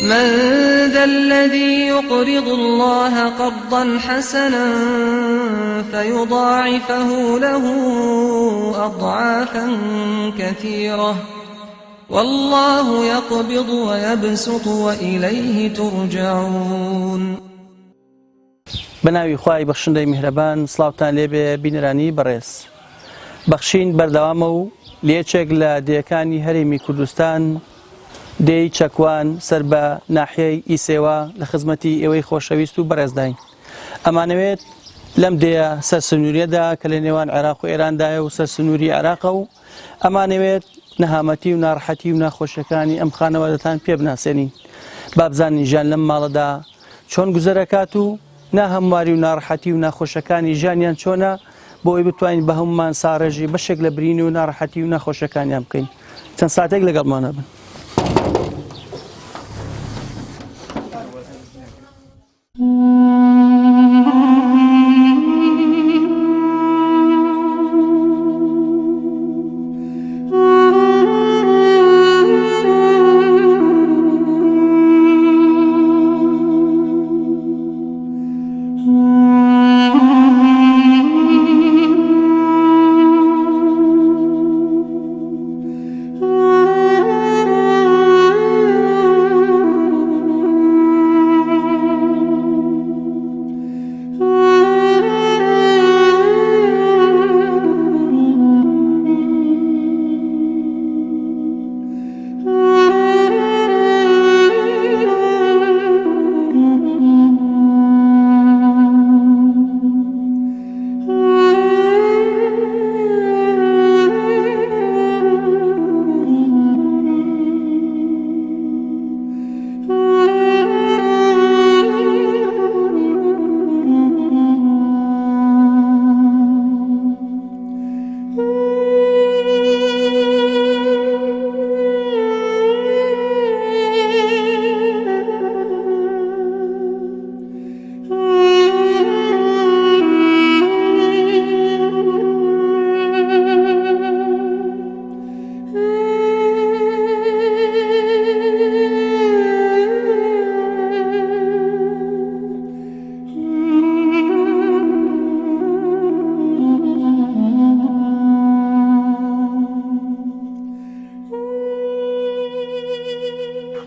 من ذا الذي يقرض الله قرضا حسنا فيضاعفه له أضعافا كثيرة والله يقبض ويبسط وإليه ترجعون. بەناوی خوای بەخشندەی میهرەبان سڵاوتان لێبێ بینەرانی بەڕێز بەخشین بەردەوامە و لە یەکێک لە دێیەکانی هەرێمی کوردستان دێی چەکوان سەر بە ناحیەی ئیسێوا لە خزمەتی ئێوەی خۆشەویست و بەڕێزداین ئەمانەوێت لەم دێیە سەر سنووریەدا کە لە نێوان عێراق و ئێراندایە و سەر سنووری عێراقە و ئەمانەوێت نەهامەتی و ناڕەحەتی و ناخۆشیەکانی ئەم خانەوادەتان پێ بناسێنین با بزانین ژیان لەم ماڵەدا چۆن گوزەرەکات و ناهەمواری و ناڕەحەتی و ناخۆشەکانی ژیانیان چۆنە بۆ ئەوەی بتوانین بە هەمومان ساڕێژی بەشێک لە برین و ناڕەحەتی و ناخۆشەکانیان بکەین چەند ساتێک لەگەڵمانە بن.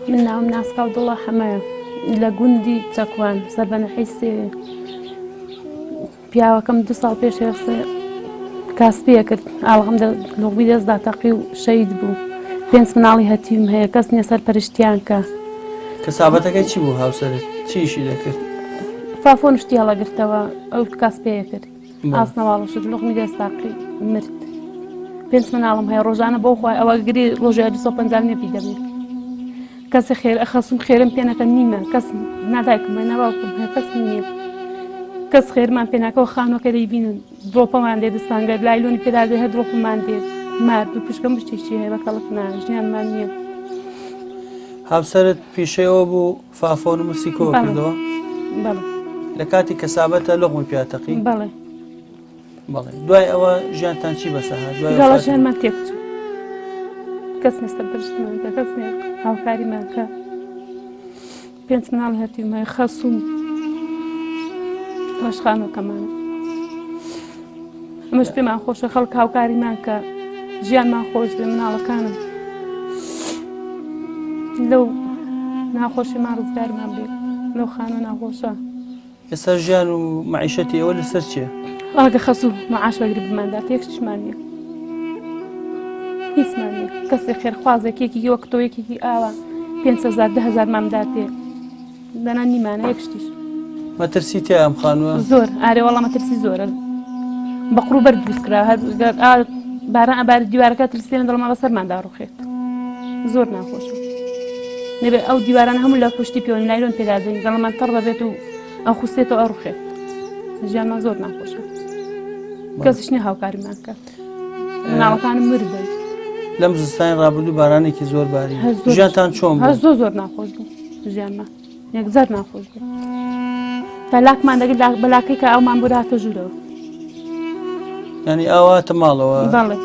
من ناوم ناسکە عەبدوڵڵا حەمەیە لە گوندی چەکوان سەر بە نەحەی سێوێ پیاوەکەم دو ساڵ پێش ئێستا کاسپیە کرد ئاڵغم لوغمی دەستدا تەقی و شەید بوو پێنج مناڵی هەتیوم هەیە کەس نییە سەر پەرشتیان کە کەسابەتەکەی چی بوو هاوسەرت چیشی دەکرد فافۆن شتی هەڵەگرتەوە ئەو کاسپەیە کرد ئاسنەواڵە شت لوغمی دەست تاقی مرد پێنج مناڵم هەیە ڕۆژانە بۆ خۆی ئەوە گری ڕۆژێ 250 نیە پی دەبێت کەسی خێر خەسوم خێرم پێ نەکەن نیمە کەس نادایکم هەیە نەباوکم هەیە کەس نییە کەس خێرمان پێ ناکەەوە خانوەکە دەیبینن دڵۆپەمان دێ دەستانگەر لایلۆنی پێدا دێ هەر دڵۆپمان دێ مار بە پشکەم شتێکی هەیە بە کەڵک نا ژیانمان نییە. هاوسەرت پیشەیەوە بوو فافۆن و مسی کۆ کردەوە بەڵێ لە کاتی کەسابەتە لەغمی پیاتەقی بەڵێ بەڵێ دوای ئەوە ژیانتان چی بەسەر هات دوای گەڵە وەفاتی؟ ژیانمان تێکچوو کەس نیە سەرپەرشتمان کە کەس نیە هاوکاریمان کە پێنج مناڵ هەتیوم هەیە خەسووم ئەوەش خانووەکەمانە ئەمەش پێمان خۆشە خەڵک هاوکاریمان کە ژیانمان خۆش بێ مناڵەکانم لەو ناخۆشیمان ڕزگارمان بێت لەو خانوو ناخۆشە ئێستا ژیان و مەعیشەتی ئێوە لەسەر چییە؟ ئاگە خەسوو معاش وەگری بماندات یەک شتیشمان نییە هیچمان نییە کەسێک خێرخوازێک یەکێکی وەک تۆ یەکێکی ئاوا 5هزار دههزار مامداتێ دەنا نیمانە یەک شتیش مەترسی تیا ئەم خانووە زۆر ئارێ وەڵا مەترسی زۆرە بە قڕ و بەرد دروست کرا هەر باران ئەباری دیوارەکە ترسێنە دڵما بەسەرماندا ڕوخێت زۆر ناخۆشە نەبێ ئەو دیواران هەموو لە پشتی پێوە نایلۆن پێدادەین دەڵمان تەڕ دەبێت و ئەو خوستێتەوە ئەڕوخێت ژیانمان زۆر ناخۆشە کەسیش نییە هاوکاریمان بکات مناڵەکانم مردن لەم زستانی ڕابردوو بارانێکی زۆر باری ژیانتان چۆن بوو؟ زۆر زۆر ناخۆش بوو ژیانمان یەکجار ناخۆش بوو تا لاکمان دەگرت بەلاکەی کە ئەومان بۆ دەهاتە ژوورەوە ینی ئاواتە ماڵەوە بەڵێ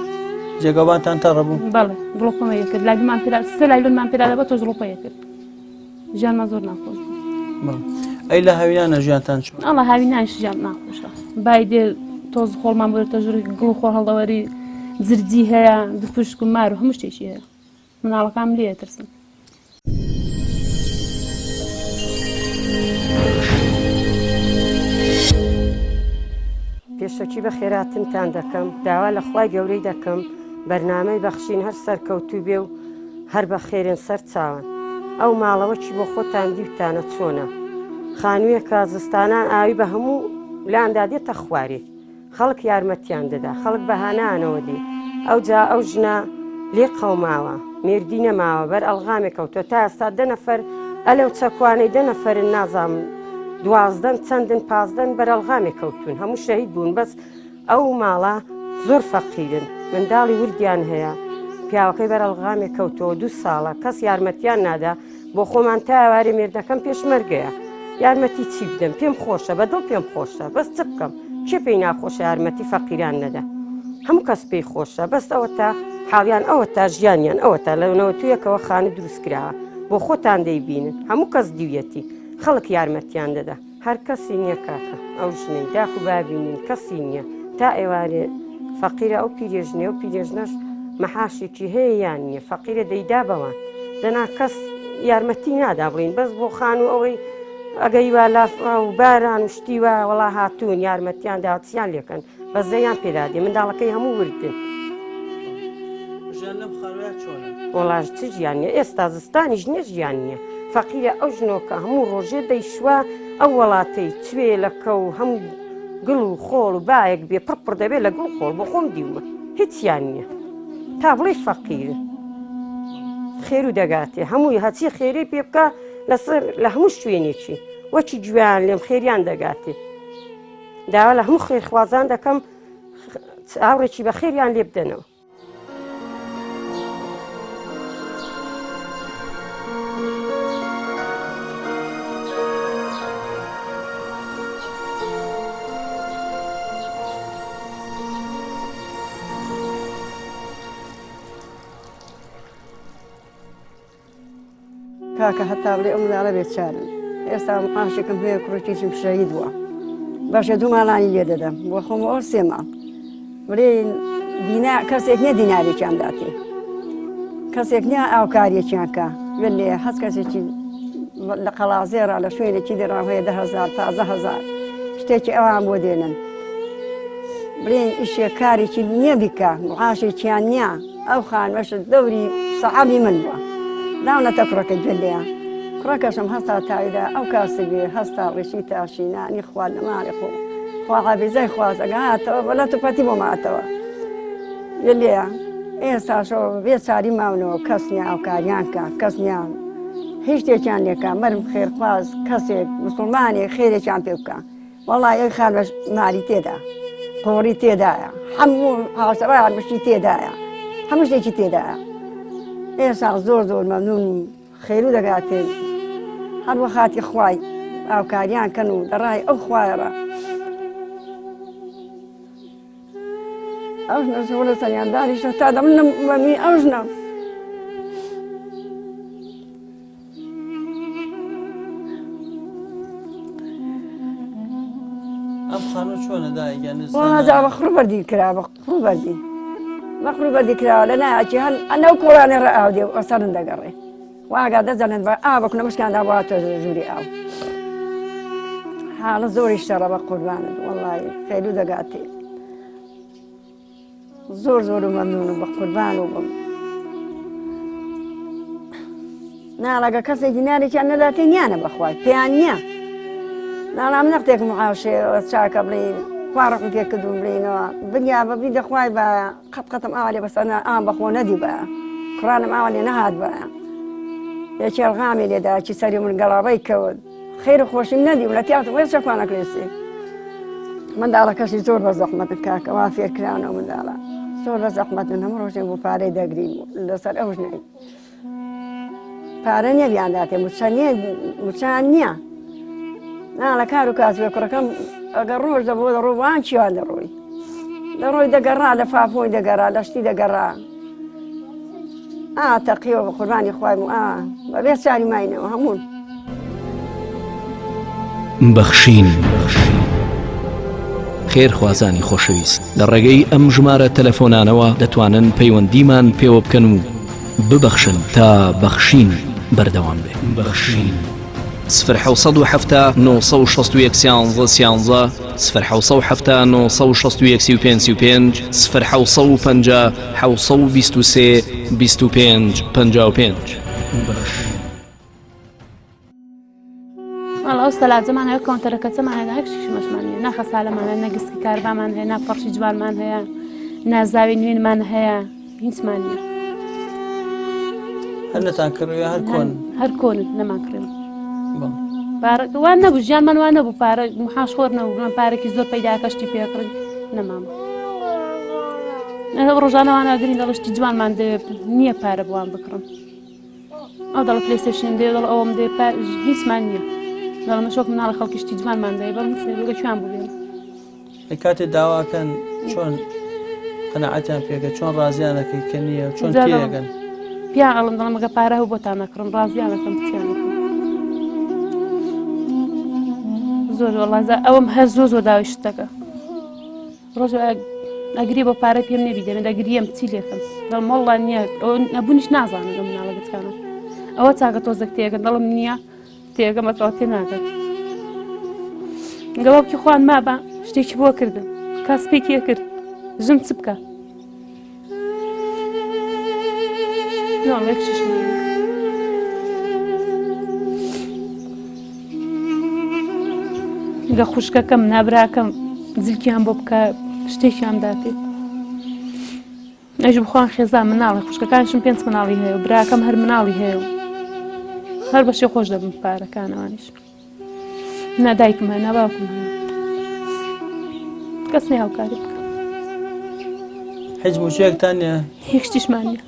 جێگەوانتان تەڕە بوو بەڵێ دڵۆپەمە یەکرد لاگمان پێدا سێ لایلۆنمان پێدا دەبە تۆ دڵۆپە یەکرد. ژیانمان زۆر ناخۆش بوو. ئەی لە هاوینانە ژیانتان چۆن؟ ئەڵا هاوینانیش ژیان ناخۆشە بای دێ تۆز خۆڵمان بۆتە ژووری گڵ و خۆڵ هەڵدەوەری زرجی هەیە دوپشک و مار و هەموو شتێکی هەیە مناڵەکانم لێ ئەترسن. پێشەکی بەخێراتنتان دەکەم داوا لە خوای گەورەی دەکەم بەرنامەی بەخشین هەر سەرکەوتوو بێ و هەر بەخێرێن سەر چاوان ئەو ماڵەوە چی بۆ خۆتان دیوتانە چۆنە خانوویەکە زستانان ئاوی بە هەموو لاندا دێتە خوارێ خەڵک یارمەتیان دەدا خەڵک بە هانایانەوە دێ ئەوجا ئەو ژنە لێ قەوماوە مێردی نەماوە بەر ئەڵغامێک کەوتووە تا ئێستا دە نەفەر ئەلەو چەکوانەی دە نەفەرن نازانم دوازدەن چەندن پازدەن بەر ئەڵغامێک کەوتون هەموو شەهید بوون بەس ئەو ماڵە زۆر فەقیرن منداڵی وردیان هەیە پیاوەکەی بەر ئەڵغامێک کەوتەوە دوو ساڵە کەس یارمەتیان نادا بۆ خۆمان تا ئێوارێ مێردەکەم پێشمەرگەیە یارمەتی چی بدەم پێم خۆشە بە دڵ پێم خۆشە بەس چ بکەم کێ پێی ناخۆشە یارمەتی فەقیران نەدا هەموو کەس پێی خۆشە بەس ئەوە تا حاڵیان ئەوە تا ژیانیان ئەوە تا لە نەوەتویەکەوە خانوو دروست کراوە بۆ خۆتان دەیبینن هەموو کەس دیویەتی خەڵک یارمەتیان دەدا هەر کەسی نییە کاکە ئەو ژنەی داک و بابی نین کەسی نییە تا ئێوارێ فەقیرە ئەو پیرێژنێ و پیرێژنەش مەحاشێکی هەیە یان نییە فەقیرە دەیدا بەوان دەنا کەس یارمەتی نادا بڵین بەس بۆ خان و ئەوەی ئەگەی وا لافا و باران و شتی وا وەڵا هاتوون یارمەتیان داچیان لێکەن بەزەیان پێدا دێ منداڵەکەی هەموو وردن. ژیان لەم خانووە چۆنە؟ وەڵا چ ژیان نیە ئێستا زستانیش نیە ژیان نیە فەقیرە ئەو ژنۆکە هەموو ڕۆژێ دەیشوا ئەو وەڵاتەی چوێلەکە و هەموو گڵ و خۆڵ و بایەک بێ پڕ پڕ دەبێ لە گڵ و خۆڵ بۆ خۆم دیومە هیچیان نیە تا بڵێ فەقیرن خێرو دەگاتێ هەمووی هەچی خێرەی پێ بکە لەسەر لە هەموو شوێنێکی وەکی گوێیان لێم خێریان دەگاتێ داوا لە هەموو خێرخوازان دەکەم ئاوڕێکی بەخێریان لێ بدەنەوە. کاکە هەتا بڵێ ئەو منداڵە بێچارن ئێستا معاشێکم هەیە کوڕێکیشم شەهید بووە باشە دوو ماڵانی لێ دەدەم بۆ خۆم ئەو سێ ماڵ بڵێ دینا کەسێک نییە دینارێکیان داتێ کەسێک نییە ئاوکاریەکیان کە لێ هەست کەسێکی لە قەڵازێرا لە شوێنێکی دێڕا هەیە دههزار تازە هزار شتێکی ئەوان بۆ دێنن بڵێن ئیشێ کارێکی نییە بیکە معاشێکیان نییە ئەو خانمەش دەوری سەعامی من بووە داونەتە کوڕەکە گوێ لێیان کوڕەکەشم هەستا تاویدا ئەو کاسبێ هەستا ڕیشی تاشی نانی خوارد لە ماڵی خۆ خواحافیزای خواست ئەگە هاتەوە بە لەت و پەتی بۆ ماتەوە گوێ لێیان ئێستاشەوە بێ چاری ماونەوە کەس نییە هاوکاریان کە کەس نییە هیچ شتێکیان لێکا مەرم خێرخواز کەسێک مسلمانێک خێرێکیان پێ بکە وەڵا یەک خانمەش ماری تێدا قۆڕی تێدایە هەموو هاوسەران مشتی تێدایە هەموو شتێکی تێدایە ئێستا زۆر زۆر مەمنون خێرو دەگاتێ هەر بۆ خاتی خوای هاوکاریان کەن و دەڕای ئەو خوایەڕە ئەو ژنە زۆر لە سەریان دانیشتە تا دەمنم بەمی ئەو ژنە ئەم خانوو چۆنە دایە گیان وازا بە خڕ بەردی کرا بە خڕ بەردی بە خڕ بەردی کراوە لە نایەکی هەن ئەنەو کۆڵانێ ڕە ئاو دێ و سەرن دەگەڕێ واگا دەزانن بە ئاو بە مشکاندا باتە ژووری ئاو حاڵە زۆری شەڕە بە قوربانت وەڵی خێرو دەگاتێ زۆر زۆر و مەمنونم بە قوربان و بم ناڵەگە کەسێک دینارێکیان نەداتێ نیانە بەخوای پێیان نییە ناڵام نەختێک معاشێ چاکە بڵین خوا ڕقم پێ کردوم بڵینەوە بنیا بەبی دەخوای بە قەت قەتم ئاوا لێ بەسەر ئام بەخۆ نەدی بە کوڕانم ئاوا لێ نەهات بە یەکێ ئەڵغامی لێدا چی سەری من گەڵاڕەی کەوت خێر و خۆشیم نەدیم لە تیاتم وێ چەکوانە کلێسی منداڵەکەشی زۆر بە زەحمەتن کاکە وا فێرکراونەوە منداڵە زۆر بە زەحمەتن هەموو ڕۆژێک بۆ پارەی دەگرین لەسەر ئەو ژنەی پارە نییە بیانداتێ موچە نییە موچەیان نییە نا لە کار و کاسبێ کوڕەکەم ئەگەر ڕۆژ دەبوو دەڕۆ وان چیوان دەڕۆی دەڕۆی دەگەڕا لە فافۆی دەگەڕا لە شتی دەگەڕا ئا تەقیەوە بە قوربانی خوای بوو ئا بەبێ چاری ماینەوە هەموون. بەخشین. خێرخوازانی خۆشەویست لە ڕێگەی ئەم ژمارە تەلەفۆنانەوە دەتوانن پەیوەندیمان پێوە بکەن و ببەخشن تا بەخشین بەردەوام بێ. بەخشین. سفر 770 961 13 13 سفر 770 961 35 35 سفر 750 723 25 55. بەخشین. وەڵا ئەو سەلاجەمان هەیە کۆنتەرە کەچەمان هەیە هەر شیشمەشمان نییە نا خەسالەمان هەیە نە گسکی کاربامان هەیە نا فەرشی جوانمان هەیە نازاوی نوێنمان هەیە هیچمان نییە هەر نەتان کڕیوە هەر کۆن هەر کۆن نەمان کڕیوە پارە وان نەبوو ژیانمان وان نەبوو پارە محاش خۆر نەبوو من پارێکی زۆر پەیدا کەشتی پێکڕین نەمام ڕۆژانەوانە گرین دەڵشتی جوانمان دەوێت نییە پارە بوان بکڕم ئەو دەڵە پلەیستەیشنم دەوێ دەڵە ئەوەم دەوێ پار هیچمان نییە دەڵە من شۆک مناڵە خەڵکی شتی جوانمان دەوێ بەڵام هیچ نییە لە کوێیان بوو بێن ئەی کاتێ داواکەن چۆن قەناعەتیان پێکە چۆن ڕازیانەکەی کە نییە چۆن جا دەڵم تێگەن پیان ئەڵم دەڵم ئەگە پارە هەبوو بۆتان ئەکڕم ڕازیانەکەم چیان ئەکەم زۆر وەڵا ئەوم هەر زۆر زۆر داوای شتەکە ڕۆژ ئەگری بۆ پارە پێم نەبی دەمێ دەگریم چی لێکەم دەڵم وەڵڵا نییە ئەوە نەبوونیش نازانم لەم مناڵە گچکانە ئەوە چاکە تۆزێک تێگەن دەڵم نییە تێگەم ئەتەوە تێ ناگەن گەواکی خوان مابا شتێکی بۆ کردم کاسپێکی کرد ژن چ بکە لە خوشکەکەم نابراکەم زلکیان بۆ بکە شتێکیان داتێ ئەش بخوان خێزان مناڵی خوشکەکانشم پێنج مناڵی هەیە و براکەم هەر مناڵی هەیە و هەر بەشێ خۆش دەبم پارەکانەوانیش نا دایکم هەیە نا باوکم هەیە کەس نیە هاوکاری بکە هیچ موچەیەکتان نییە هیچ شتیشمان نییە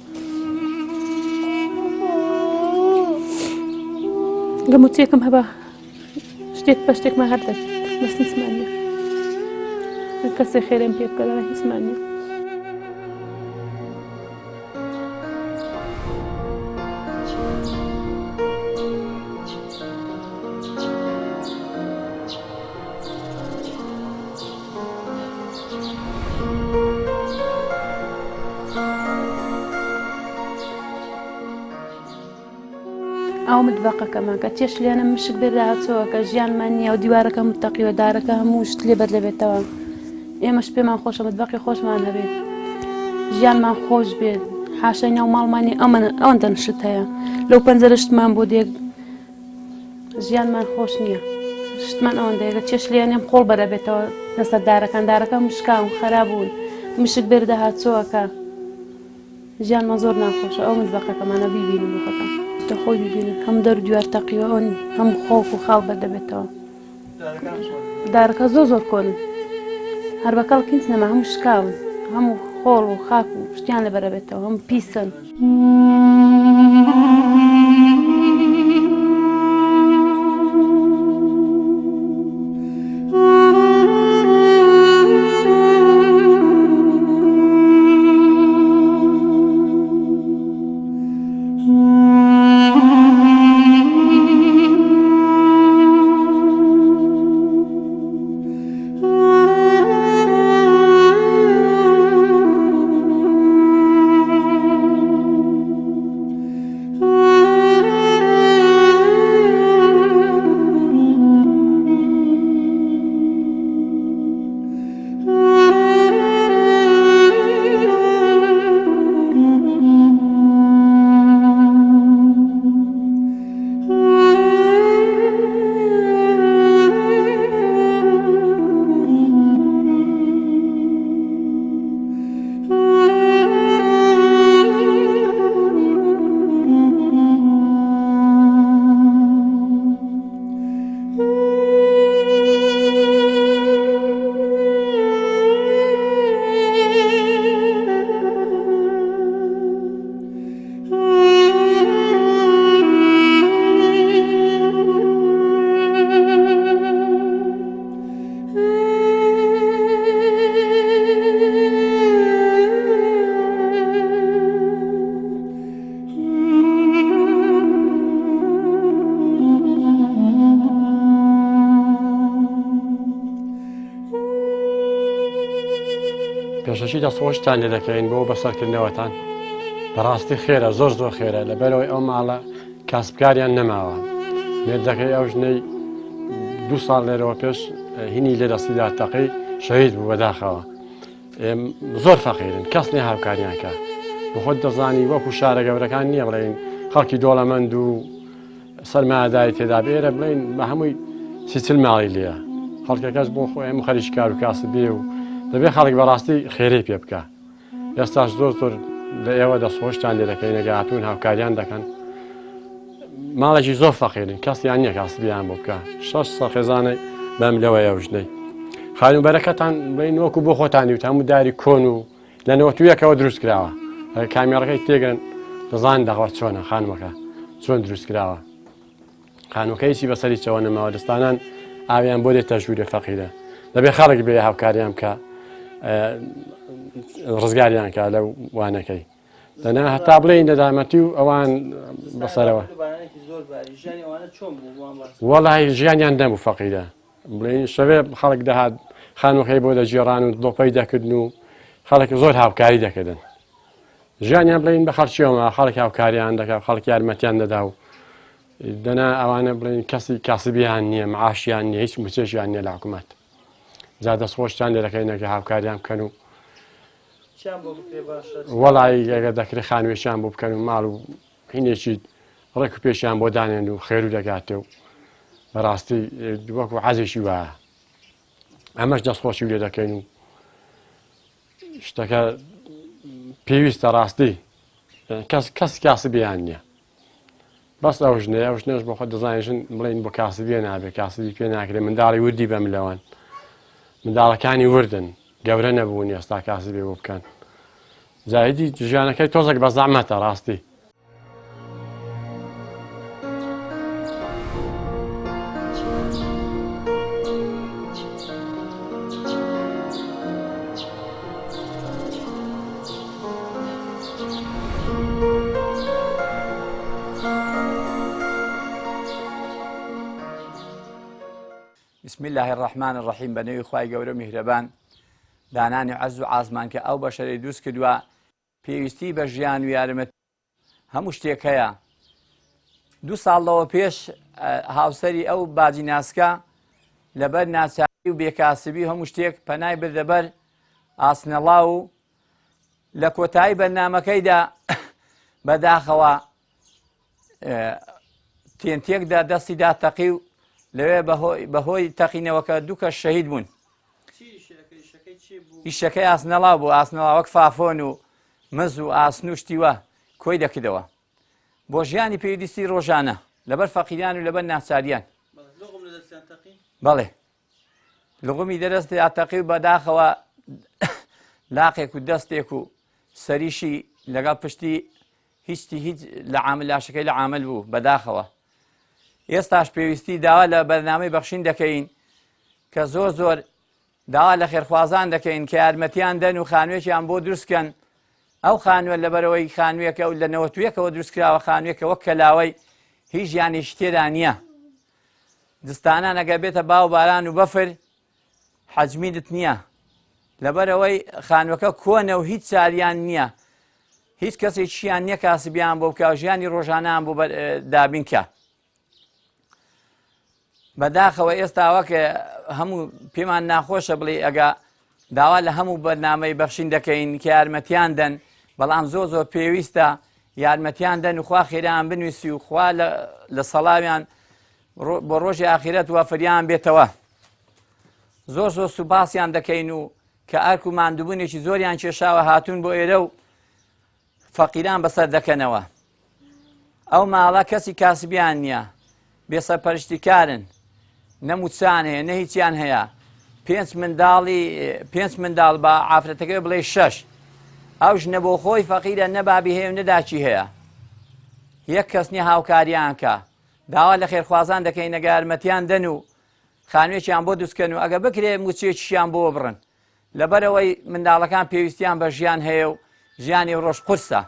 گە موچەیەکم هەبا شتێک بە شتێکمان هەر دەکرد بەس هیچمان نییە کەسێ خێرێم پێ بکە هیچمان نییە ئەو متبەقەکەمان کە چێش لێنە مشک بێداچەوە کە ژیانمان نییە و دیوارەکە متەقیوە دارەکە هەموو شت لێ بەر دەبێتەوە ئێمەش پێمان خۆشە متبەقی خۆشمان هەبێت ژیانمان خۆش بێت حاشای ناو ماڵمانی ئەمە ئەوەندە شت هەیە لەو پەنجەرە شتمان بۆ دێک ژیانمان خۆش نییە شتمان ئەوەندەیە لە چێش لێنێم خۆڵ بەرەبێتەوە لەسەر دارەکان دارەکە مشکاون خەرابوون مشک بێردەهات چۆکە ژیانمان زۆر ناخۆشە ئەو متبەقەکەمانە بیبینن بۆ خۆتان تە خۆی ببینن هەم دەر و دیوار تەقیوە ئەو هەم خۆک و خاڵ بەردەبێتەوە دارەکە زۆر زۆر کۆنن هەر بە کەڵک هیچ نەما هەموو شکاون هەموو خۆڵ و خاک و شتیان لەبەرەبێتەوە هەموو پیسن. پێشەکی دەستخۆشتان لێ دەکەین بۆ بەسەرکردنەوەتان بەڕاستی خێرە زۆر زۆر خێرە لەبەرەوەی ئەو ماڵە کاسبکاریان نەماوە مێردەکەی ئەو ژنەی دو ساڵ لێرەوە پێش هینی لێ دەستیدا تەقی شەهید بوو بەداخەوە زۆر فەقیرن کەس نیە هاوکاریان کە بخۆت دەزانی وەکو شارە گەورەکان نییە بڵێن خەڵکی دۆڵەمەند و سەرمایەداری تێدا بێرە بڵێن بە هەمووی سیچل ماڵی لێە خەڵکەکەش بۆ خۆی هەموو خەریکی کار و کاسبێ و دەبێ خەڵک بەڕاستی خێرەی پێ بکە ئێستاش زۆر زۆر لە ئێوە دەستخۆشتان لێ دەکەین ئەگەر هاتوون هاوکاریان دەکەن ماڵێکی زۆر فەقیرن کەسیان نییە کاسبیان بۆ بکە شەش سە خێزانەی بەم لەوەیە و ژنەی خانووبەرەکەتان بڵین وەکو بۆ خۆتانی وت هەموو داری کۆن و لە نەوەتویەکەوە دروست کراوە کامێڕەکەی تێگەن دەزان دەخوا چۆنە خانمەکە چۆن دروست کراوە خانووەکە هیچی بەسەری چەوە نەماوە دەستانان ئاویان بۆ دێتە ژوورێ فەقیرە دەبێ خەڵک بێ هاوکاریان بکە ڕزگاریان کا لە وانەکەی دەنا هەتا بڵێ نەدامەتی و ئەوان بەسەرەوە وەڵی ژیانیان دەبوو فەقیرە بڵێن شەوێ خەڵک دەهات خانووەکەی بۆ دەگێڕان و دڵۆپەی دەکردن و خەڵک زۆر هاوکاری دەکردن ژیانیان بڵێن بە خەڵکیەوە خەڵک هاوکاریان دەکات خەڵک یارمەتیان دەدا و دەنا ئەوانە بڵێن کەسی کاسبیان نییە معاشیان نییە هیچ موچێکیان نییە لە حکوومەت جا دەستخۆشتان لێ دەکەین ئەگە هاوکاریان بکەن و وەڵی ئەگە دەکرێت خانوێکیان بۆ بکەن و ماڵ و هینێکی ڕێک و پێشیان بۆ دانێن و خێرو دەگاتێ و بەڕاستی وەکو عەزێکی وایە ئەمەش دەستخۆشی لێ دەکەین و شتەکە پێویستە ڕاستی کەس کەس کاسبیان نییە بەس ئەو ژنێ ئەو ژنەش بۆ خۆ دەزانین ژن بڵین بۆ کاسبیە نابێ کاسبی پێ ناکرێ منداڵی وردی بەم لەوان منداڵەکانی وردن گەورە نەبوون ئێستا کاسبی بۆ بکەن زاهیدی ژیانەکەی تۆزێک بە زەحمەتە ڕاستی. بسم الله الرحمن الرحیم بە نێوی خوای گەورە میهرەبان دانانی عەرز و عاسمان کە ئەو بەشەرەی دروست کردووە پێویستی بە ژیان و یارمەتی هەموو شتێک هەیە دوو ساڵ لەوە پێش هاوسەری ئەو باجی ناسکە لەبەر ناچاری و بێکاسبی هەموو شتێک پەنای بردە بەر ئاسنەڵا و لە کۆتایی بەرنمەکەیدا بەداخەوە تێنتێکدا دەستی دا تەقی و لەوێ بەهۆی تەقینەوەکە دوو کەس شەهید بوون ئیشەکەی ئاسنەڵاو بوو ئاسنەڵا وەک فافۆن و مز و ئاسن و شتیوە کۆی دەکردەوە بۆ ژیانی پێویستی ڕۆژانە لەبەر فەقیران و لەبەر ناچاریان بەڵێ لغمی دەرست تەقی و بەداخەوە لاقێک و دەستێک و سەریشی لەگەڵ پشتی هیچتی هیچ لە عامل لاشەکەی لە عامل بوو بەداخەوە ئێستاش پێویستی داوا لە بەرنامەی بەخشین دەکەین کە زۆر زۆر داوا لە خێرخوازان دەکەین کە یارمەتیان دەن و خانوێکیان بۆ دروستکەن ئەو خانووە لەبەرەوەی خانوویەکە و لە نەوەتویەکەوە دروستکراوە خانوویەکە وەک کەلاوەی هیچ ژیانێکی تێدا نییە زستانان ئەگەر بێتە باو باران و بەفر حەجمیدت نییە لەبەرەوەی خانووەکە کۆنە و هیچ چاریان نییە هیچ کەسێکیان نییە کاسبیان بۆ بکە ژیانی ڕۆژانان بۆ دابین کە بەداخەوە ئێستا وەک هەموو پێمان ناخۆشە بڵێ ئەگا داوا لە هەموو بەرنامەی بەخشین دەکەین کە یارمەتیان دەن بەڵام زۆر زۆر پێویستە یارمەتیان دەن و خوا خێران بنووسی و خوا لە سەڵاویان بۆ ڕۆژی ئاخیرەت وەفریان بێتەوە زۆر زۆر سوپاسیان دەکەین و کە ئەرک و ماندووبوونێکی زۆریان کێشاوە هاتوون بۆ ئێرە و فەقیران بەسەر دەکەنەوە ئەو ماڵە کەسی کاسبیان نییە بێسەرپەرشتیکارن نە موچان هەیە نە هیچیان هەیە پێنج منداڵی پێنج منداڵ بە ئافرەتەکەی بڵێ شەش ئەو ژنە بۆ خۆی فەقیرە نە بابی هەیە و نەداچی هەیە یەک کەس نییە هاوکاریان کە داوا لە خێرخوازان دەکەین ئەگەر یارمەتیان دەن و خانوێکیان بۆ دروستکەن و ئەگە بکرێ موچەیەکیشیان بۆ بڕن لەبەرئەوەی منداڵەکان پێویستیان بە ژیان هەیە و ژیانی ڕۆژ قورسە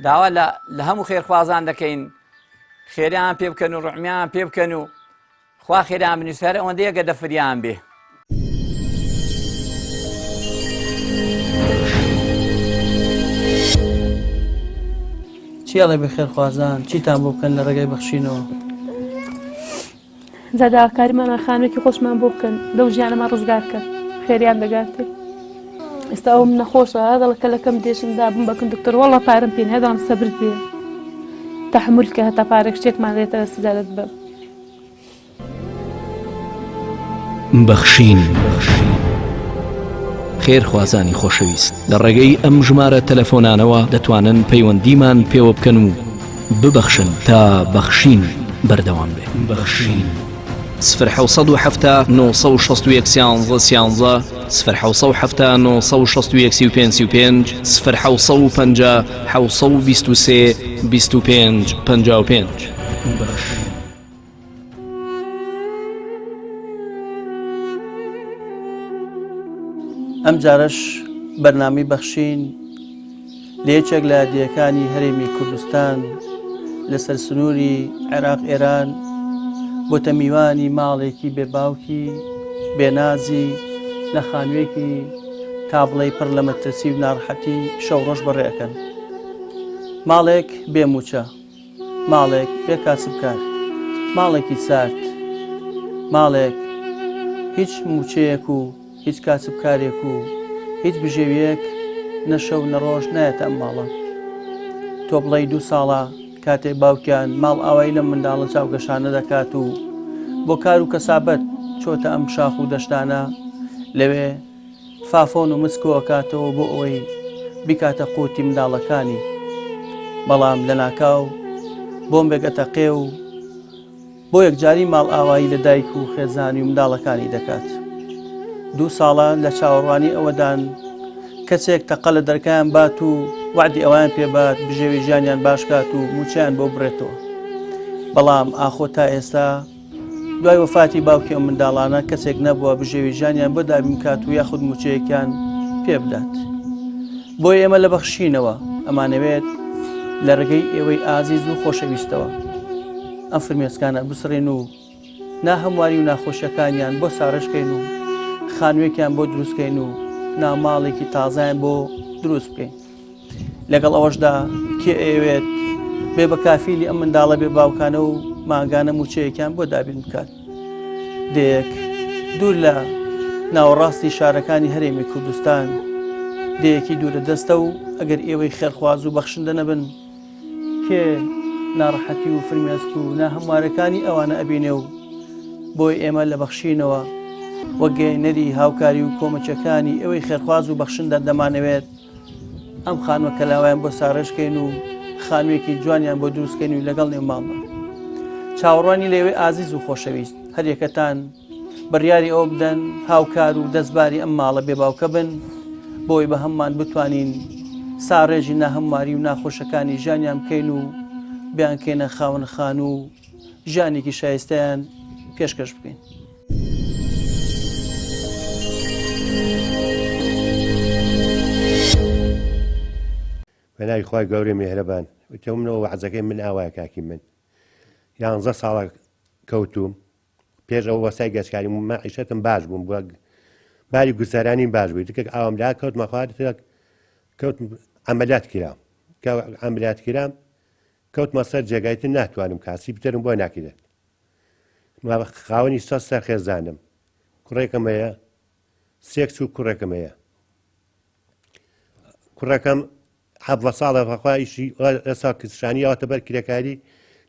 داوا لە لە هەموو خێرخوازان دەکەین خێریان پێ بکەن و ڕحمیان پێ بکەن و خوا خێران بنووسەر ئەوەندەیە گە دەفریان بێ. چی ئەڵێ بە خێرخوازان چیتان بۆ بکەن لە ڕێگای بەخشینەوە؟ جا داواکاریمانە خانوێکی خۆشمان بۆ بکەن لەو ژیانەمان ڕزگار کەن خێریان دەگاتێ ئێستا ئەوم نەخۆشە دەڵێ کەلەکەم دێشم دابم بەکن دکتۆر وەڵا پارەم پێ نییە دەڵێم سەبرت بێ تەحمول کە هەتا پارێک شتێکمان دێتە دەست دەت بەم. بەخشین خێرخوازانی خۆشەویست لە ڕێگەی ئەم ژمارە تەلەفۆنانەوە دەتوانن پەیوەندیمان پێوە بکەن و ببەخشن تا بەخشین بەردەوام بێ. بەخشین. سفر 770 961 13 13 سفر 770 961 35 35 سفر 750 723 25 55. بەخشین. ئەمجارەش بەرنامەی بەخشین لە یەکێک لە دێیەکانی هەرێمی کوردستان لەسەر سنووری عێراق ئێران بۆتە میوانی ماڵێکی بێ باوکی بێنازی لە خانوویەکی تابڵێی پڕ لە مەترسی و ناڕەحەتی شەو ڕۆژ بەڕێ ئەکەن. ماڵێک بێ مووچە. ماڵێک بێ کاسبکار، ماڵێکی سارد، ماڵێک هیچ مووچەیەک و هیچ کاسبکارێک و هیچ بژێویەک نە شەو نە ڕۆژ نایەتە ئەم ماڵە. تۆ بڵێی دوو ساڵە کاتێک باوکیان ماڵ ئاوایی لەم منداڵە چاوگەشانە دەکات و بۆ کار و کەسابەت چۆتە ئەم شاخ و دەشتانە لەوێ فافۆن و مس کۆئەکاتەوە بۆ ئەوەی بیکاتە قوتی منداڵەکانی، بەڵام لەناکاو بۆمبێک ئەتەقێ و بۆ یەکجاری ماڵئاوایی لە دایک و خێزانی و منداڵەکانی دەکات. دوو ساڵە لە چاوەڕوانی ئەوەدان کەسێک تەقە لە دەرکایان بات و وەعدی ئەویان پێبات بژێوی ژیانیان باشکات و موچەیان بۆ بڕێتەوە. بەڵام ئاخۆ تا ئێستا دوای وەفاتی باوکی ئەم منداڵانە کەسێک نەبووە بژێوی ژیانیان بۆ دابین بکات و یاخود موچەیەکیان پێ بدات. بۆیە ئێمە لە بەخشینەوە ئەمانەوێت لە ڕێگەی ئێوەی ئازیز و خۆشەویستەوە ئەم فرمێسکانە بسڕین و ناهەمواری و ناخۆشیەکانیان بۆ ساڕێژکەین و خانوویەکیان بۆ دروستکەین و ناوماڵێکی تازایان بۆ دروست بکەین. لەگەڵ ئەوەشدا کێ ئەیەوێت بێ بە کافیلی ئەم منداڵە بێ باوکانە و مانگانە موچەیەکیان بۆ دابین بکات دێیەک دوور لە ناوەڕاستی شارەکانی هەرێمی کوردستان دێیەکی دوورە دەستە و ئەگەر ئێوەی خێرخواز و بەخشندە نەبن کێ ناڕەحەتی و فرمێسک و ناهەموارەکانی ئەوانە ئەبینێ و بۆی ئێمە لە بەخشینەوە وەک گەیەنەری هاوکاری و کۆمەکیەکانی ئێوەی خێرخواز و بەخشندە دەمانەوێت ئەم خانووە کەلاوەیان بۆ ساڕێژ کەین و خانوویەکی جوانیان بۆ دروست کەین و لەگەڵ نێو ماڵدا چاوەڕوانی لێوەی ئازیز و خۆشەویست هەریەکەتان بڕیاری ئەوە بدەن هاوکار و دەستباری ئەم ماڵە بێ باوکە بن بۆی بە هەممان بتوانین ساڕێژی ناهەمواری و ناخۆشەکانی ژیانیان بکەین و بیانکەینە خاوەن خانوو و ژیانێکی شایستەیان پێشکەش بکەین. بەناوی خوای گەورەی میهرەبان وتم منەوە وەعزەکەی من ئاوایە کاکی من یانزە ساڵە کەوتوم پێش ئەوە وەسای گەشتکاری مەعیشەتم باش بووم بووە باری گوزەرانی باش بووی دکێک ئاوم لا کەوت مەخوارد کەوت عملیات کرام کە عملیات کرام کەوتمە سەر جێگای تر ناتوانم کاسی بترم بۆ ناکرێت خاوەنی سە سەر خێزانم کوڕێکم هەیە سێ کچ و کوڕێکم هەیە کوڕەکەم حەڤە ساڵە بەخوا ئیشی ئێستا کچشانی یاوەتە بەر کرێکاری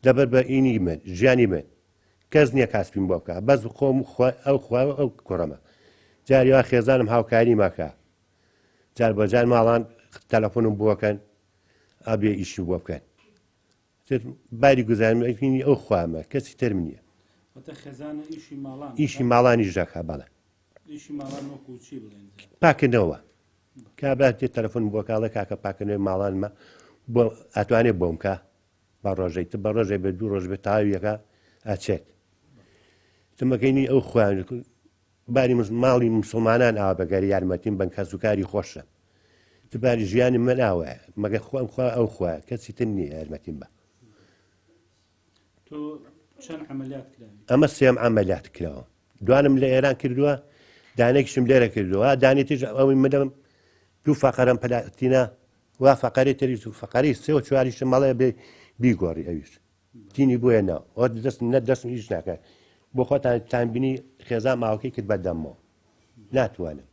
لەبەر بە ئینی من ژیانی من کەس نییە کاسپیم بۆ بکە بەس خۆم ئەو خوا ئەو کوڕەمە جاری وا خێزانم هاوکاری ماکە جار بە جار ماڵان تەلەفۆنم بۆکەن ئەبێ ئیشی بۆ بکەن باری گوزارم ئەو خوامە کەسی ترم نییە ئیشی ماڵانیش دەکا بەڵێ پاکردنەوە کابرا تێ تەلەفۆن بۆ کاڵێ کاکە پاکردنەوەی ماڵانمە بۆ ئەتوانێ بۆم کا بە ڕۆژەی تر بە ڕۆژێ بێ دوو ڕۆژ بێ تاویەکە ئەچێت تمەکەینی ئەو خۆیان باری ماڵی مسلمانان ئاوا بەگەر یارمەتیم بن کەس و کاری خۆشە ت باری ژیانی من ئاوایە مەگە خۆم خوا ئەو خوا کەسی تر نییە یارمەتیم بە ئەمە سێم عملیات کراوە دوانم لە ئێران کردووە دانێکیشم لێرە کردووە دانێتیش ئەوەی منم دوو فەقەرم پلاتینە وا فەقەرەی تریش و فەقەرەی سێ و چواریشم ئەڵێ بێ بیگۆڕی ئەویش تینی بۆیە نا ئەوە دەستم نە دەستم ئیش ناکە بۆ خۆتان تان بینی خێزان ماوەکەی کرد بە دەمەوە ناتوانم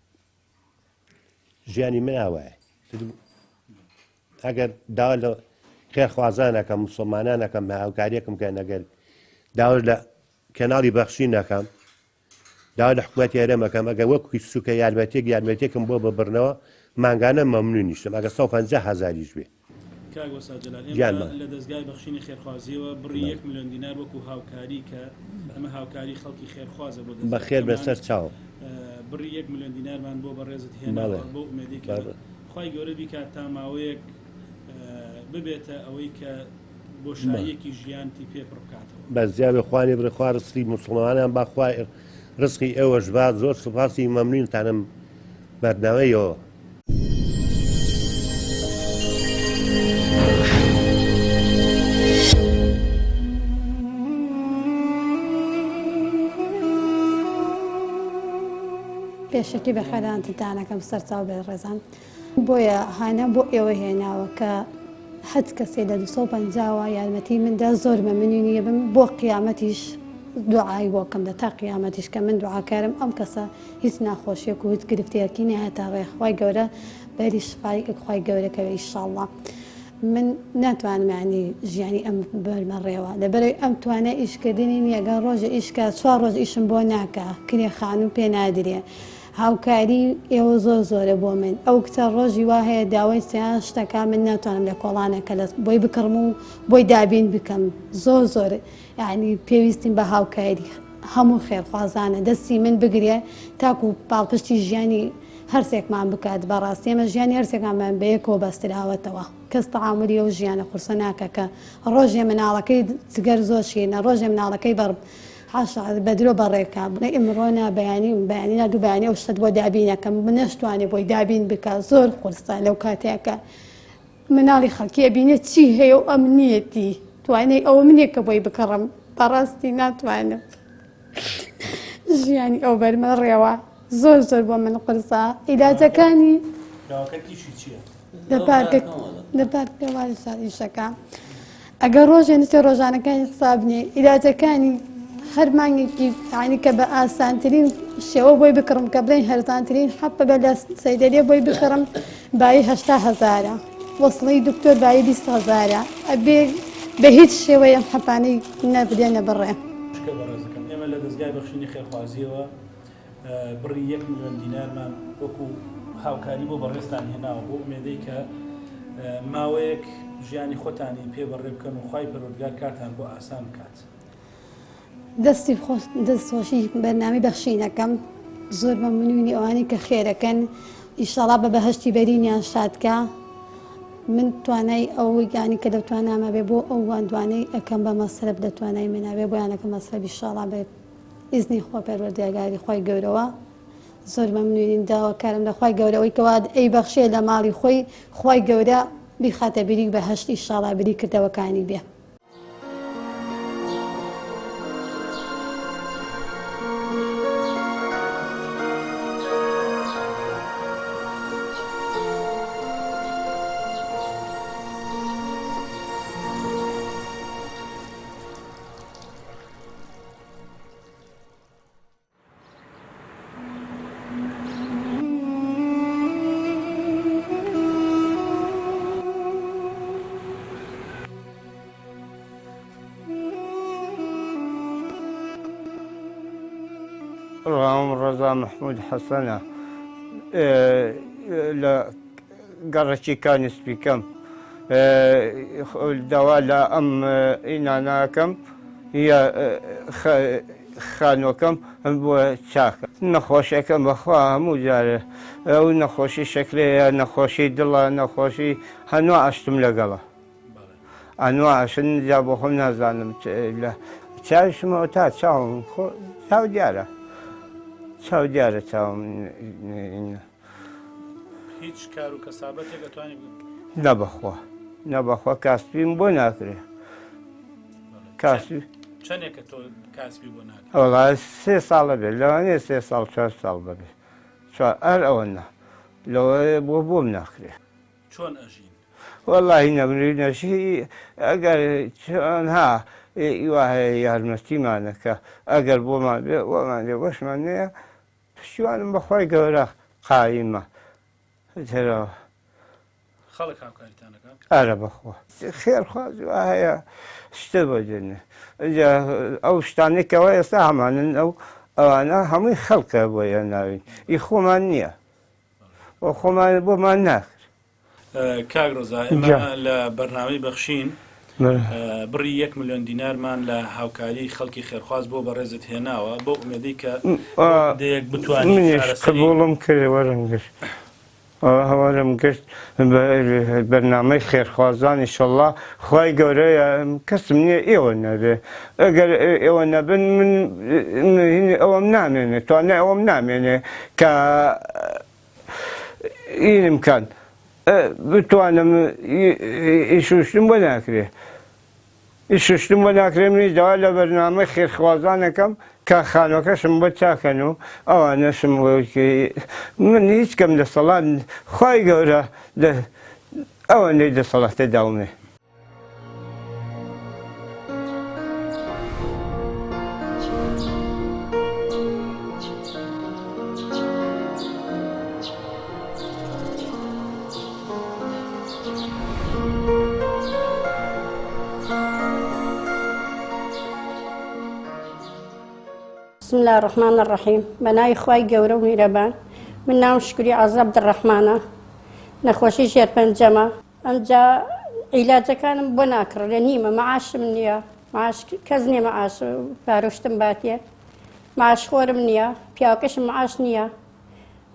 ژیانی من ئاوایە ئەگەر داوا لە خێرخوازانەکەم مسلمانانەکەم هاوکاریەکەم کە نەگەر داوا لە کەناڵی بەخشی نەکەم داوا لە حکومەتی هەرێم ئەکەم ئەگەر وەک سوکە یارمەتیەک یارمەتیەکم بۆ ببڕنەوە مانگانە مەمنونیشم ئەگەر 150 هەزاریش بێ. کاک وەستا جەلال ئێمە گیانمان. لە دەزگای بەخشینی خێرخوازیەوە بڕی یەک ملیۆن دینار وەکو هاوکاری کە ئەمە هاوکاری خەڵکی خێرخوازە بۆ بەخێر بێ دەزگاکەمان سەر چاوم. بڕی یەک ملیۆن دینارمان بۆ بەڕێزت هێناوە بەڵێ بەو ئومێدەی کە بەڕێ. خوای گەورە بیکات تا ماوەیەک ببێتە ئەوەی کە بۆشاییەکی ژیانتی پێ پڕ بکاتەوە. بەس جاوێ خوا نەبرێ خوا ڕزقی موسڵمانان با خوا ڕزقی ئێوەش با زۆر سوپاسی مەمنونتانم بەرنامەیەوە. پێشەکی بەخێرهاتنتانەکەم سەرچاو بەڕێزان. بۆیە هانا بۆ ئێوە هێناوە کە هەچ کەسێ لە 250 وە یارمەتی من دا زۆر مەمنونی ئەبم بۆ قیامەتیش دوعای بۆ کەم دە تا قیامەتیش کە من دوعاکارم ئەم کەسە هیچ ناخۆشیەک و هیچ گرفتێکی نایەتە ڕێ خوای گەورە بەری شفای خوای گەورە کەوێ ئیشاڵڵا من ناتوانم یانی ژیانی ئەم بەرمە ڕێوە لەبەرئەوەی ئەم توانای ئیشکردنی نییە گەر ڕۆژێ ئیش کا چوار ڕۆژ ئیشم بۆ ناکا کرێ خانوو پێ نادرێ هاوکاری ئێوە زۆر زۆرە بۆ من ئەو کچە ڕۆژی وا هەیە داوای سەیان شتەکا من ناتوانم لە کۆڵانەکە لە بۆی بکڕم و بۆی دابین بکەم زۆر زۆر یعنی پێویستیم بە هاوکاری هەموو خێرخوازانە دەستی من بگرێ تاکو پاڵپشتی ژیانی هەرسێکمان بکات بەڕاستی ئێمە ژیانی هەرسێکانمان بەیەکەوە بەستراوەتەوە کەس تەعامولی ئەو ژیانە قورسە ناکا کە ڕۆژێ مناڵەکەی جگەر زۆر شیرنە ڕۆژێ مناڵەکەی بەڕ حاشا بە درۆ بەڕێکا بڵێ ئمڕۆ نا بەیانی بەیانی نا دوو بەیانی ئەو شتەت بۆ دابین ئەکەم نەشتوانێ بۆی دابین بکا زۆر قورسە لەو کاتەیە کە مناڵی خەڵکی ئەبینێ چی هەیە و ئەم نیەتی توانای ئەوەم نییە کە بۆی بکڕم بەڕاستی ناتوانم ژیانی ئەو بەرمە ڕێوە زۆر زۆر بۆ من قورسە عیلاجەکانی پیاوەکەت ئیشی چییە؟ لە پارکە لە پارکە ئیشەکە ئەگەر ڕۆژێ نچێ ڕۆژانەکانی حساب نییە عیلاجەکانی هەر مانگێکی یعنی کە بە ئاسانترین شێوە بۆی بکڕم کە بڵێن هەرزانترین حەپە بە لە سەیدەلیە بۆی بکڕم بایی 80 هەزارە وەسڵی دکتۆر بایی 20 هەزارە ئەبێ بە هیچ شێوەیە ئەم حەپانەی نەبدێنە بڕێ. شکر بەڕێزەکەم ئێمە لە دەزگای بەخشینی خێرخوازیەوە بڕی یەک ملیۆن دینارمان وەکو هاوکاری بۆ بەڕێزتان هێناوە بۆ ئومێدەی کە ماوەیەک ژیانی خۆتانی پێ بەڕێ بکەن و خوای پەروەردگار کارتان بۆ ئاسان بکات. دەستی خۆش دەست خۆشی بەرنامەی بەخشینەکەم زۆر مەمنونی ئەوانەی کە خێرەکەن ئیشەڵا بە بەهەشتی بەرینیان شادکە من توانای ئەو یانی کە لە توانامە بێ بۆ ئەو واندوانەی ئەکەم بە مەسرەف لە توانای منابێ بۆیانەکە مەسرەف ئیشەڵا بێ ئیزنی خوا پەروەردگاری خوای گەورەوە زۆر مەمنونین داواکارم لە خوای گەورە ئەوەی کەوا ئەیبەخشێ لە ماڵی خۆی خوای گەورە بیخاتە بریک بەهەشت ئیشاڵا بری کردەوەکانی بێ. ڕاوم ڕەزا مەحمود حەسەنە لە گەڕەکی کانی سپیکەم داوا لە ئەم ئیناناکەم یا خانوەکەم بۆ چاکە نەخۆشیەکەم بەخوا هەموو جارێ ئەو نەخۆشی شەکرەیە نەخۆشی دڵە نەخۆشی هەنوا ئەشتم لەگەڵە ئەنوا ئەشن جا بۆ خۆم نازانم لە چاویشمەوە تا چاوم خۆ چاو دیارە چاو دیارە چاوم هیچ کار و کەسابەتێک ئەتوانی نە بەخوا نە بەخوا کاسبیم بۆ ناکرێ کاسبی چەندێکە تۆ کاسبی بۆ ناکرێ وەڵا سێ ساڵە بێت لەوانەیە سێ ساڵ چوار ساڵ بەبێ چوار ئەر ئەوە نا لەوە بۆ بۆم ناکرێ چۆن ئەژین؟ وەڵاهی نەمری نەژی ئەگەر چۆن ها وا هەیە یارمەتیمانەکە ئەگەر بۆمان بێ بۆمان دێ بۆشمان نییە پشتیوانم بەخوای گەورە قایمە ترەوە خەڵک هاوکاریتان ئەکا؟ ئەرە بەخوا خێرخواز وا هەیە شتە بۆ دێنێ ئینجا ئەو شتانەی کەوا ئێستا هەمانن ئەو ئەوانە هەمووی خەڵکە بۆ هێناوین ئی خۆمان نییە و خۆمان بۆمان ناکرد. کاک ڕەزا ئێمە لە بەرنامەی بەخشین بڕی یەک ملیۆن دینارمان لە هاوکاری خەڵکی خێرخواز بۆ بەڕێزت هێناوە بۆ ئومێدەی کە دەیەک بتوانین منیش قبوڵم کرد وەرم گرت. هەوارم گرت بەرنامەی خێرخوازان ئیشەڵا خوای گەورە کەسم نییە ئێوە نەبێ ئەگەر ئێوە نەبن من ئەوەم نامێنێ توانای ئەوەم نامێنێ کە ئینم کەن بتوانم ئیشوشتم بۆ ناکرێ شوشتم بۆ ناکرێ منیش داوا لە بەرنامەی خێرخوازان ئەکەم کە خانوەکەشم بۆ چاکەن و ئەوانەشم من هیچ کەم دەسەڵات خوای گەورە ئەوەندەی دەسەڵاتە داومێ. بسم الله الرحمن الرحیم بە ناوی خوای گەورە و میرەبان من ناوم شکری عەزیز عەبدولڕەحمانە نەخۆشی ژێرپەنجەمە ئەمجا عیلاجەکانم بۆ ناکڕێ نیمە معاشم نییە معاش کەس نییە معاش پارۆشتم باتێ معاشخۆرم نییە پیاوکەشم معاش نییە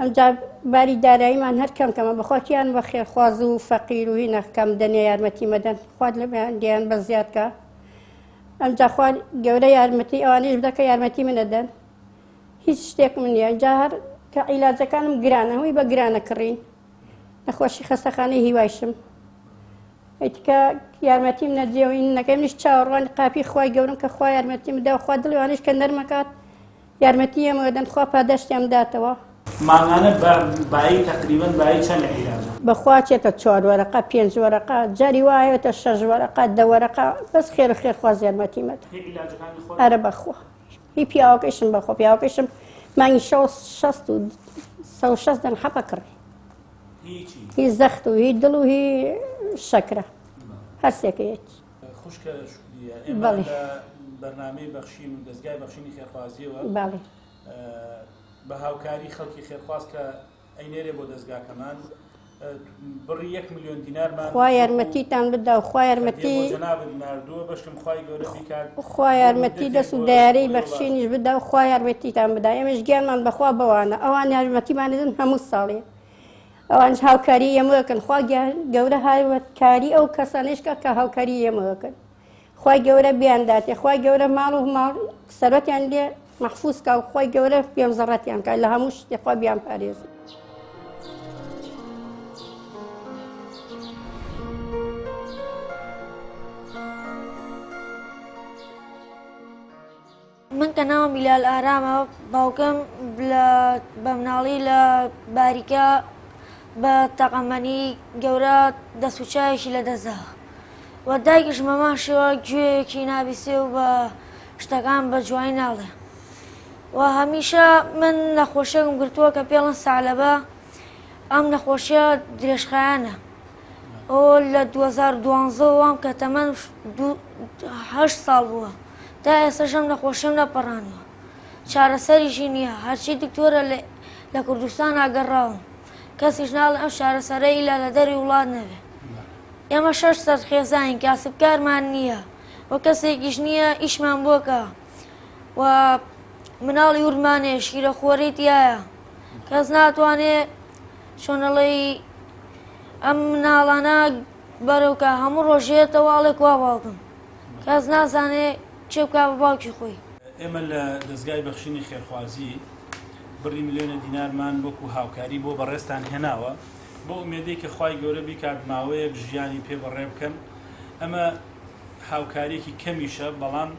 ئەمجا باری داراییمان هەر کەم کەمە بەخوا کیان بە خێرخواز و فەقیر و هینە کەم دەنێ یارمەتی مەدەن خوات لە لێیان بە زیاد کە ئەمجا خوا گەورە یارمەتی ئەوانەیش بدە کە یارمەتی من ئەدەن هیچ شتێکم نییە ئەمجا هەر کە عیلاجەکانم گرانە هەمووی بە گرانە کڕین نەخۆشی خەستەخانەی هیوایشم ئەیتکە یارمەتیم نەجێ و نەکەی منیش چاوەڕوانی قاپی خوای گەورم کە خوا یارمەتیم بدا و خوا دڵی وانیش کە نەرمەکات یارمەتی ئێمە دەن خوا پاداشتیان بداتەوە. مانگانە بە بایی تەقریبەن بایی چەند عیلاجە؟ بەخوا چێتە چوار وەرەقە پێنج وەرەقە جاری وا هەیەتە شەش وەرەقە دە وەرەقە بەس خێر و خێرخواز یارمەتی مەدە. هی عیلاجەکانی خۆت؟ ئەرە بەخوا هی پیاوەکەیشم بەخوا پیاوەکەیشم مانگی شەست و 160 دەن حەپە کڕی. هی چی؟ هی زەخت و هی دڵ و هی شەکرە هەر سێکەیەتی. خوشکە شوکریە ئێمە لە بەرنامەی بەخشین و دەزگای بەخشینی خێرخوازیەوە بە هاوکاری خەڵکی خێرخواز کە ئەینێرێ بۆ دەزگاکەمان بڕی یەک ملیۆن دینارمان خوا یارمەتیتان بدا و خوا یارمەتی جەنابت ناردووە بەشکم خوای گەورە بیکات خوا یارمەتی دەست و دایارەی بەخشینیش بدا و خوا یارمەتیتان بدا ئێمەش گیانمان بەخوا بەوانە ئەوان یارمەتیمان دەدەن هەموو ساڵێ ئەوانش هاوکاری ئێمەکەن خوا گەورە هاوکاری ئەو کەسانەیش کە کە هاوکاری ئێمەکەن خوای گەورە بیانداتێ خوای گەورە ماڵ و ماڵ سەرەتیان لێ مەحفوز کا و خوای گەورە پێم زەڕەتیان کا لە هەموو شتێ خوا بیان پارێزێ. من کە ناوم بیلال ئارامە باوکم لە بە مناڵی لە باریکە بە تەقەمەنی گەورە دەست و چاوێکی لە دەستداوە و دایکیشم هەمان شێوە گوێیەکی نابیسێ و بە شتەکان بە جوانی ناڵێ و هەمیشە من نەخۆشیێکم گرتووە کە پێڵن سالەبە ئەم نەخۆشیە درێژخایەنە ئەو لە 2012 وام کە تەمەن هەشت ساڵ بووە تا ئێستاش ئەم نەخۆشیەم نەپەڕاندوە چارەسەریشی نییە هەرچی دکتۆرە لە کوردستانا گەڕاوم کەسیش ناڵێ ئەم چارەسەرە ئیلا لە دەری وڵات نەبێ ئێمە شەش سەر خێزانین کاسبکارمان نییە و کەسێکیش نییە ئیشمان بۆکە و مناڵی وردمانێ شیرە خۆری تایە کەس ناتوانێ چۆنەڵی ئەم مناڵانە بەرەوکە هەموو ڕۆژێتەوە ئەڵێ کوا باوکم کەس نازانێ کێ بکا بە باوکی خۆی. ئێمە لە دەزگای بەخشینی خێرخوازی بڕی ملیۆنە دینارمان وەکو هاوکاری بۆ بەڕێزتان هێناوە بەو ئومێدەی کە خوای گەورە بیکات ماوەیەک ژیانی پێ بەڕێ بکەن ئەمە هاوکاریەکی کەمیشە بەڵام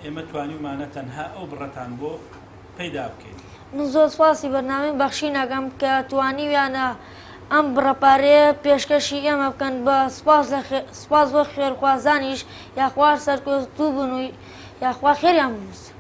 ئێمە توانیومانە تەنها ئەو بڕەتان بۆ پەیدا بکەین. من زۆر سوپاسی بەرنامەی بەخشین ئەکەم کە توانیویانە. ئەم بڕە پارەیە پێشکەشی ئێمە بکەن بە سوپاس لە سوپاس بۆ خێرخوازانیش یاخوا سەرکەوتوو بن و یاخوا خێریان بنووسێ.